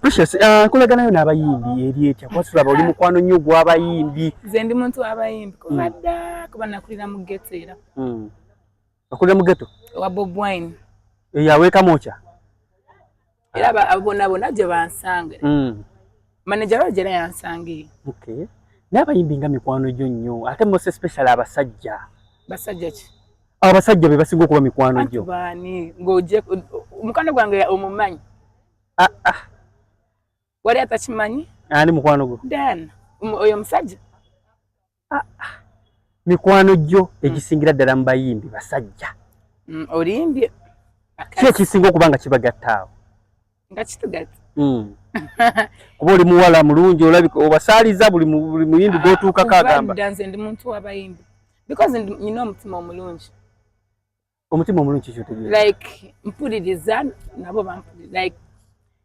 Precious, nkolaganayo n'abayimbi eri etya? Kuba tulaba oli mukwano nnyo gw'abayimbi. Nze ndi muntu w'abayimbi kuva dda, kuba nakulira mu ghetto era. Okulira mu ghetto? Wa Bob Wine. Eyaweeka mwokya. Era abo bonna bonna gye bansanga. Manager Roger era yansanga eyo. Okay. Naye abayimbi nga mikwano gyo nnyo, ate most especially abasajja. Basajja ki? Abasajja be basinga okuba mikwano Anti gyo. Baani ng'ojje mukwano gwange omumanyi? Ah, ah. Wali atakimanyi? Ani mukwano gwo? Dan oyo omusajja. Mikwano gyo egisingira ddala mu bayimbi basajja. Olimbye. Ki ekisinga okuba nga kibagatta awo? Nga kitugatta? Kuba oli muwala mulungi, olabika obasaaliza buli muyimbi gw'otuukako Kuva agamba. Dda nze ndi muntu w'abayimbi because nina omutima omulungi. Omutima omulungi kikyotegeeza? Like mpuliriza, nabo bampuliriza. Like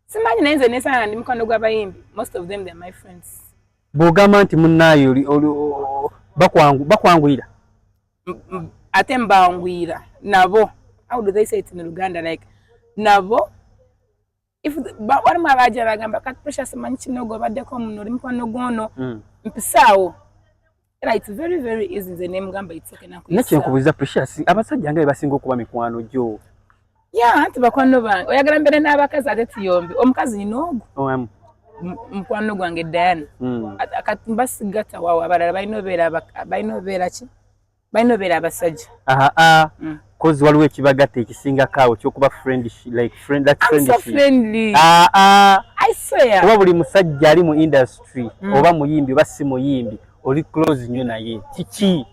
simanyi, naye nze nesanga ndi mukwano gw'abayimbi. Most of them, they are my friends. Bw'ogamba nti munnaaye oli bakwanguyira. Ate mbanguyira nabo. How do they say it in Luganda? Like nabo if walimu abaja bagamba, "Kati Precious, manyi kino gweobaddeko muno, oli mukwano gwono, mpisaawo." Era it's very very easy, nze nemugamba, "It's okay." Naye Nakuyisaawo. Kyenkubuuza Precious, abasajja nga be basinga okuba mikwano gyo? Ya, anti bakwano bange. Oyagala mbeere n'abakazi ate tuyombi? Omukazi nina ogwo. Omu. Mukwano gwange Diana. Kati mbasigata waawo, abalala balina obeera balina obeera ki, balina obeera abasajja. Aha, ah. Kozi waliwo ekibagatta ekisingako awo kyokuba friendship, like friend, that I'm so friendship. friendly. Ah, ah. I swear. Kuba buli musajja ali mu industry, oba muyimbi oba si muyimbi, oli close nnyo naye. Kiki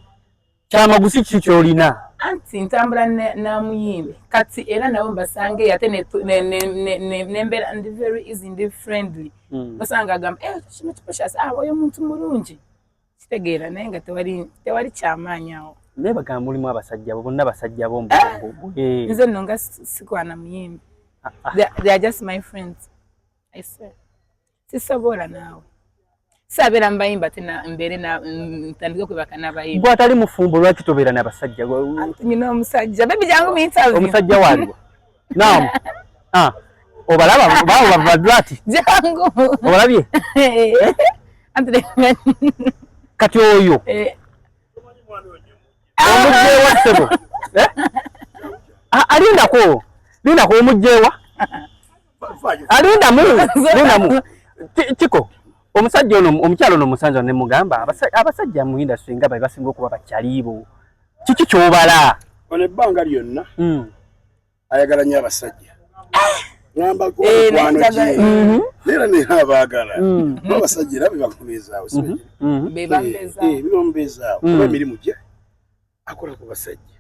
kyamaguzi ki kyolina? Anti ntambula namuyimbi kati era nabo mbasange ate nembeera ndi very easy, ndi friendly. Osanga agamba, "Eh, kino Precious, ah, oyo muntu mulungi." Kitegeera, naye nga tewali kyamaanyi awo. Naye bagamba mulimu abasajja bo bonna, basajja bo. Eh? Nze nno nga sikwana muyimbi. They are just my friends, I swear. Sisobola naawe, saabeera mubayimbi ate mbeere ntandike okwebaka n'abayimbi. Gwe atali mufumbo, lwaki tobeera n'abasajja? Nyina omusajja, baby, jangu mu interview. Omusajja waliwo naam? Ah, obalaba bawo bavadwati? Jangu. Obalabye? Anti Kati oyo Eh. Omugjewa ssebo? Eh? Ah, alindako, lindako, omugjewa? Alindamu, lindamu. Kiko omusajja ono, omukyalo ono omusanza ne mugamba abasajja mu industry nga basinga okuba bakyaliibo, kiki kyobala? Ono ebbanga lyonna ayagala nnyo abasajja. Ngamba Eh, mikwano naye gye era naye abaagala, kuba abasajja era bebamubeezaawo. Be bambeezaawo. Bibambeezaawo kuba emirimu gye akola ku basajja.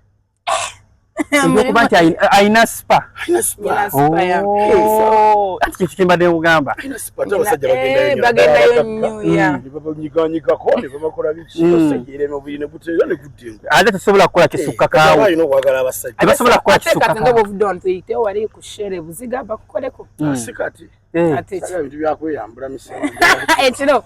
Olwokuba nti ayina spa. Alina spa. Nina spa ya. Oh, ati kyekyo kyembadde nkugamba. Alina spa, ate abasajja bagendayo nnyo. Bagendayo nnyo, ya. Ne babanyiganyigako ne babakola biki, osajja era omubiri ne guteera ne gudda engo. Ate tesobola kukola kisukkakaawo. Alina okwagala abasajja. Tebasobola kukola Ate kati nga kisukkakaawo. bwovudde wano, tuyitewo wali ku shere Buziga bakukoleko. Si kati Ate kati bintu byakweyambula misango. Ekiro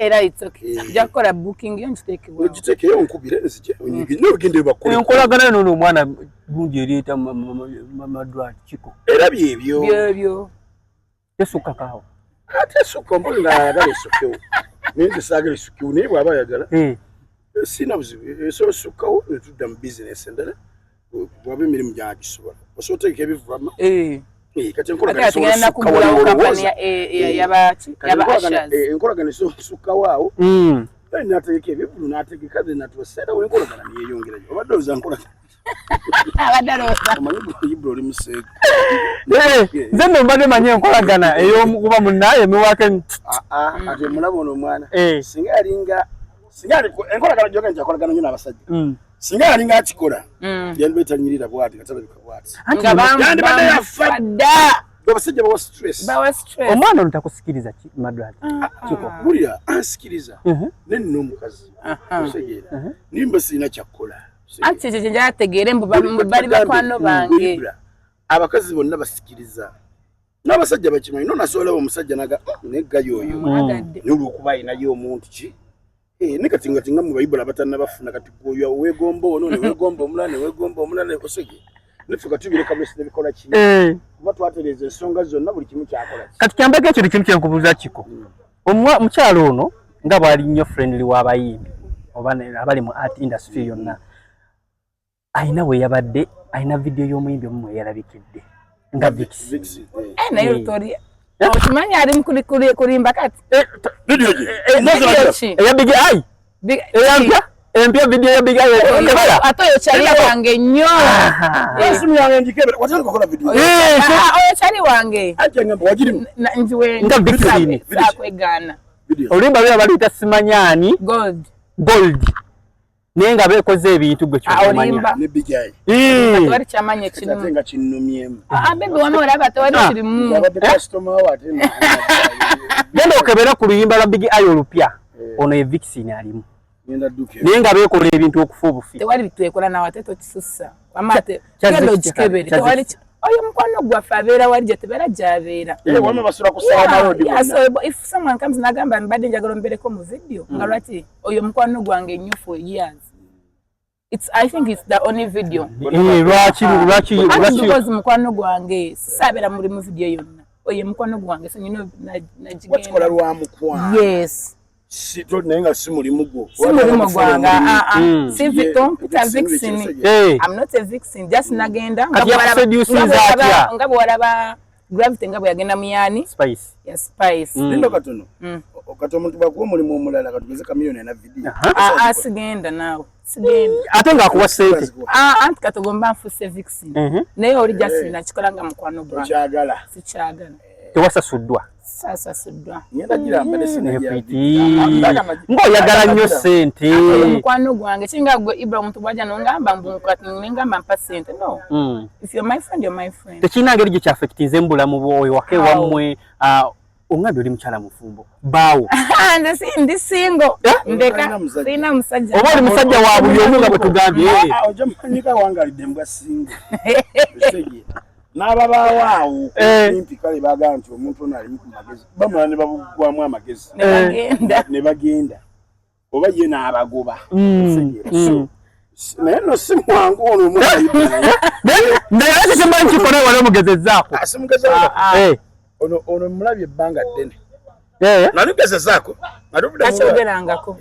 era it's okay. Nja kukola booking yo nkiteekebwawo. Ogiteekeyo nkubire nzije onyige naye ogendeyo bakole. Enkolagana yo noono omwana gundi ereeta madwati kiko? Era byebyo. Byebyo. Tesukkakaawo. Ate esukka ompozi nga ayagala esukkewo, naye nze saagala esukkewo, naye bw'aba ayagala sina buzibu, esobola esukkawo netudda mu bizinesi endala bwaba emirimu gyagisobola osobola otegeka ebivulama. Kati Ate enkolagana kati esobola ngenda osukka wali kugulawo kampani olowooza. yabaki, Kati yaba enkolagana ushers. Enkolagana esobola osukkawo awo. Then nategeka ebivulu, nategeka, then natuwaseera wo enkolagana neyeyongerayo. Obadde oza nkolagana. Abadde alowooza. Omanyi Ibula oli museegu. Nze nno mbadde manyi enkolagana ey'omukuba munnaye emiwako. Ate mulaba ono omwana, singa yalinga, singa yali enkolagana gyoga nti akolagana nnyo n'abasajja, singa yalinga akikola, yandiba etanyirira bwati nga talabika bwati. Nga Yandibadde yafa. Dda. Abasajja bawa stress. Bawa stress. Omwana ono takusikiriza ki, madwati kiko? Wulira, ansikiriza nenina omukazi, otegeera, nimba sirina kyakkola. Anti ekyo kye njategeere mbu bali bakwano bange. Ibra, abakazi bonna basikiriza n'abasajja bakimanyi. No nasobola omusajja naga, neggayo oyo." Mwagadde. Naye olwokuba ayinayo omuntu ki. Eh, ne kati nga tinga mu bayibuli abatannabafuna, kati gwoyo weegomba ono, ne weegomba omulala, ne weegomba omulala, osege. Niffe katubireka bwesi nebikola ki, kuba twatereeza ensonga zonna, buli kimu kyakola ki. Kati kyambako ekyo kimu kyenkubuuza, Kiko. Omukyalo ono nga bwali nnyo friendly w'abayimbi oba abali mu art industry yonna, ayina we yabadde ayina vidiyo y'omuyimbi omu mwe yalabikidde nga Vixen. Vixen, eh. Eh, naye olutori okimanyi ali mu kulimba kati. Video ki? Video ki? Eya Big Eye. Eyampya empya, vidiyo ya Big Eye kebera. Ate oyo kyali wange nnyo. Esimu yange ngikebera, watandika kukola video. Ah, oyo kyali wange. Anti ngamba wagirimu. Njiwe. Nga Vixen. Sakwegaana. Video. Oluyimba lwe baluyita simanyaani. Gold. Gold, naye nga beekoze ebintu gwe Ah, kyomanya. olimba. Ne Big Eye. Tewali kyamanyi Ate ekirimu. nga kinnumyemu. Ah, baby wama olaba tewali kirimu. Yabadde customer we ate Genda okebera ku luyimba lwa Big Eye olupya, ono ye Vixen alimu. Ngenda dduka. Naye nga beekola ebintu okufa obufi. Tewali bitwekola nawe ate tokisussa. Wama ate Kyaze genda kitya? ogikebere. Kyaze Tewali oyo mukwano gwaffe abeera wali gye tubeera gy'abeera. Eh, wama basula ku Sawa Road Yeah, bonna. so if someone comes nagamba mbadde njagala ombeereko mu video, nga lwaki oyo mukwano gwange nnyo for years. It's, I think it's the only video. Eh, lwaki Anti lwaki? because mukwano gwange saabeera muli mu video yonna. Oyo mukwano gwange, so nyina Wakikola nagigenda. lwa mukwano. Yes. Si to naye nga si mulimu gwo. Si mulimu gwange. Ah, ah. Si Victor, Peter Vixen. I'm not a vixen, just nagenda nga Kati yakuseducinze atya? nga bwe walaba Gravity nga bwe yagenda mu yaani Spice. ya Spice. Linda katono. Kati omuntu bwakuwa omulimu omulala, katugeze Chameleone na video. Ah, ah, sigenda naawe, sigenda. Ate ng'akuwa ssente. Ah, anti katogomba nfuuse vixen. Naye oli just nakikola nga mukwano gwange. Okyagala. Sikyagala. Tewasasuddwa? Saasasuddwa. Ngenda giramba ne sina. Piti, ng'oyagala nnyo ssente. Oyo mukwano gwange kinga gwe Ibra, omuntu bwajja nongamba mbu kati nengamba mpa ssente, no. If you're my friend, you're my friend. Tekirina ngeri gye kyaffectinze mu bulamu bwo oyo waka How? ewammwe? Ah, ongambye oli mukyala mufumbo, baawo? Ah, nze si ndi single. Ndeka. Tolina musajja. Sirina musajja. Oba oli musajja wa buli omu nga bwe tugambye? Ojja manyika wangalidde mbwa single. N'ababaawo awo kumpi kale bagamba nti omuntu ono alimu ku magezi, bamala ne babugwamu amagezi Ne bagenda. Ne bagenda oba ye n'abagoba. Otegeera? So, naye nno si mwangu ono omwana. Naye ate kyemmanyi, kikola wali omugezezzaako? Simugezaako. Eh, Ono mulabye ebbanga ddene. Eh. Nalugezezaako. Takyogerangako.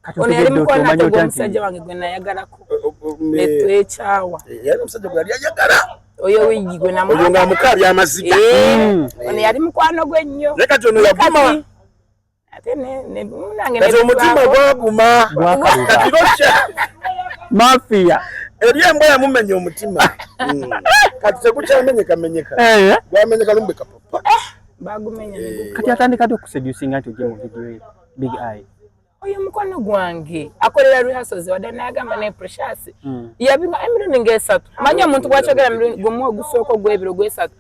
Kati Ono yali otegedde otya? mukwano Omanyi ate otya nti gw'omusajja wange gwe nayagalako netwekyawa. Yali omusajja gwe yali ayagala. Oyo wiigi gwe Oyo namwagala. ng'amukaabya amaziga. Eh, ono yali mukwano gwe nnyo. Naye kati ono yaguma. Kati ate nange Kati omutima gwaguma. Gwakaluba. Kati lwokya Mafia. Eri embwa yamumenya omutima. Kati tekukyamenyekamenyeka. Gwamenyeka lumbe kapapa. Bagumenya ne Kati atandika ddi okuseducinga nti ojje mu vidiyo ye Big Eye? Oyo mukwano gwange akolera rehearsals wadde nagamba ne Precious yabinga emirundi ngaesatu. Manyi omuntu bwakyogera emirundi gumu ogusooka, ogwebiri, ogwesatu,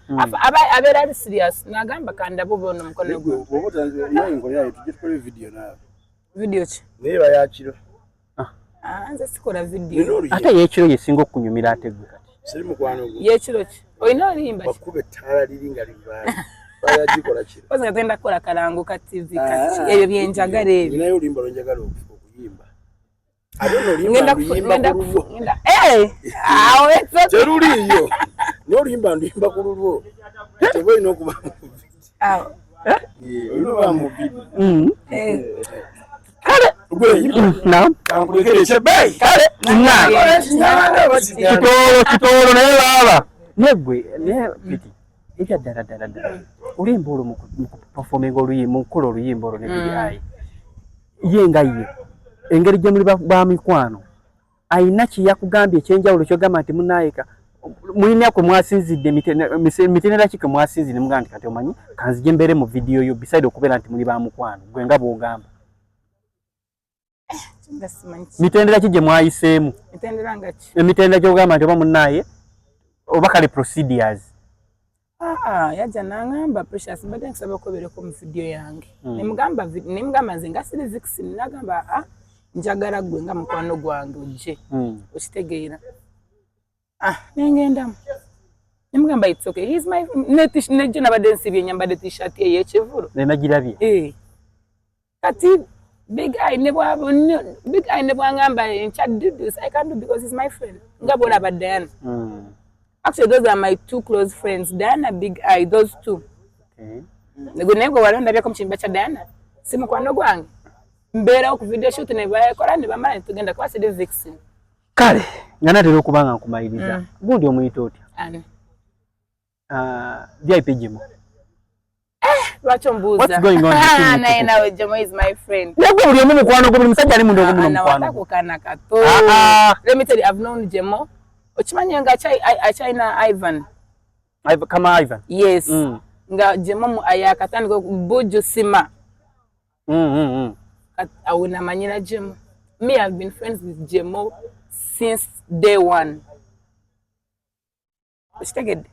abeera ali serious, nagamba kandaba oba ono mukwano gwange. Bw'oba otanze nkolerayo tujje tukole vidiyo naawe. Video ki? Naye bayakiro. Ah, nze sikola Nina video. oluyimba. Ate yekiro yesinga okunyumira ate gwe kati. Siri mukwano gwo. Yekiro ki? Olina oluyimba ki? Bakuba ettaala liri nga livaayo bayagikola kiro. Kozi nga tugenda kukola kalango ka TV kati ebyo byenjagala ebyo. Ninayo oluyimba lwenjagala okuyimba. Ate ono oluyimba Ngenda nduyimba ngenda ku lulwo. Ngenda eh awo it's okay. Teruliiyo, naye oluyimba nduyimba ku lulwo. Teba olina okuba mu video. Awo. Eh, olina okuba mu video. Kale. Gwe yimba. Naam. Kankulekere ekyebbeeyi. Kale na kitoolo kitoolo, naye baaba naye gwe naye Piti, ebya ddala ddala ddala oluyimba olwo mu kuperforminga oluyimba, mu kukola oluyimba olwo ne Big Eye, ye nga ye engeri gye muli ba mikwano, ayina kye yakugambye ekyenjawulo kyogamba nti munaayeka mulina kwe mwasinzidde, mitendera ki kwe mwasinzidde nemugamba nti kati omanyi kanzije mbeere mu vidiyo yo, beside okubeera nti muli ba mukwano gwe nga bw'ogamba? Nga simanyi ki. Mitendera ki gye mwayiseemu? Mitendera nga ki? Emitendera gyogamba nti oba munaaye oba kale procedures. Ah, yajja n'aŋŋamba, "Precious, mbadde nkusaba okwebereko mu vidiyo yange." Nemugamba nze nga siri vixen, nagamba, "Ah, njagala gwe nga mukwano gwange ojje." Okitegeera? Ah, nengendamu nemugamba it's okay, he's my nejjo nabadde nsibye nyambadde t-shirt ye ey'ekivulu. Nenagirabye. Eh. Kati Big Eye ne Big Eye ne bwangamba nkya do this, I can do because he's my friend, nga bwolaba Diana. Actually, those are my two close friends, Diana, Big Eye, those two. Okay. Gwe naye gwe wali ondabyeko mu kiyimba kya Diana, si mukwano gwange. Mbeerawo ku video shoot ne bakola ne bamala ne tugenda kuba siri vixen. Kale nga natera okuba nga nkumaliriza, gundi omuyita otya? Ani? Ah, VIP Jimo. Lwaki ombuuza? What's going on between you Naye two? nawe, Jemo is my friend. Nagwe buli omu mukwano gwo, buli musajja ali munda ogumu nomukwano gwo. Nawatako kana kato. Ah, ah. Let me tell you, I've known Jemo. Okimanyi nga akyalina Ivan. Kama Ivan. Yes. Nga Jemo ayakatandika Buju Sima. Awo namanyira Jemo. Me, I've been friends with Jemo since day one. Okitegedde?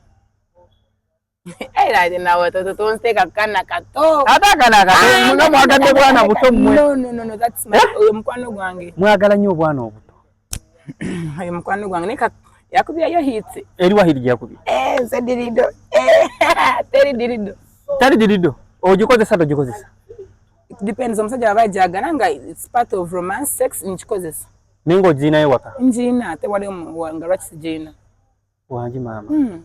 Era ate nawe tonteeka kana kato. Ate akana akato nga mwagadde bwana buto mmwe. No, no, no, no, that's my, oyo mukwano gwange. Mwagala nnyo obwana obuto. Oyo mukwano gwange naye yakubyayo hit. Eri wahiri gyakubye? Eh, nze dirido. Eh, teri dirido. Tali dirido. Ogikozesa togikozesa? It depends, omusajja aba ajagala nga it's part of romance, sex, nkikozesa. Naye ng'ogiinayo waka? Ngiina, ate wali nga lwaki sigiina? Wangi maama.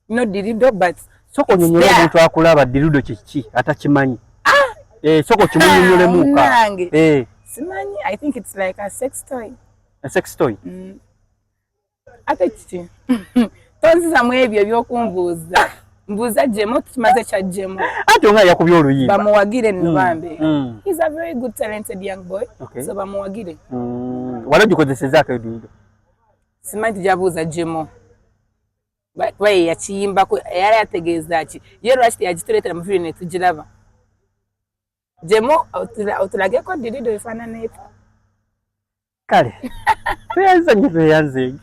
No dirido, but Sooka onyonyole It's there. omuntu akulaba dirido kiki atakimanyi. Eh, sooka okimunyonyolemuka. Munnange. Eh, Simanyi, I think it's like a sex toy. A sex toy. Ate kiki? Tonzizamu ebyo ebyokumbuuza. Mbuuza Jemo, tukimaze kya Jemo. Ate nga yakubye oluyimba. Bamuwagire nno bambi. He's a very good talented young boy. So bamuwagire. Wali ogikozesezaako edirido? Simanyi, tujabuuza Jemo. Kuba ye yakiyimbako, yali ategeeza ki? Ye lwaki teyagituleetera mu video ne tugiraba? Jemo otulageko dirido efaanana etya? Kale tweyanza nnyo, tweyanzeege.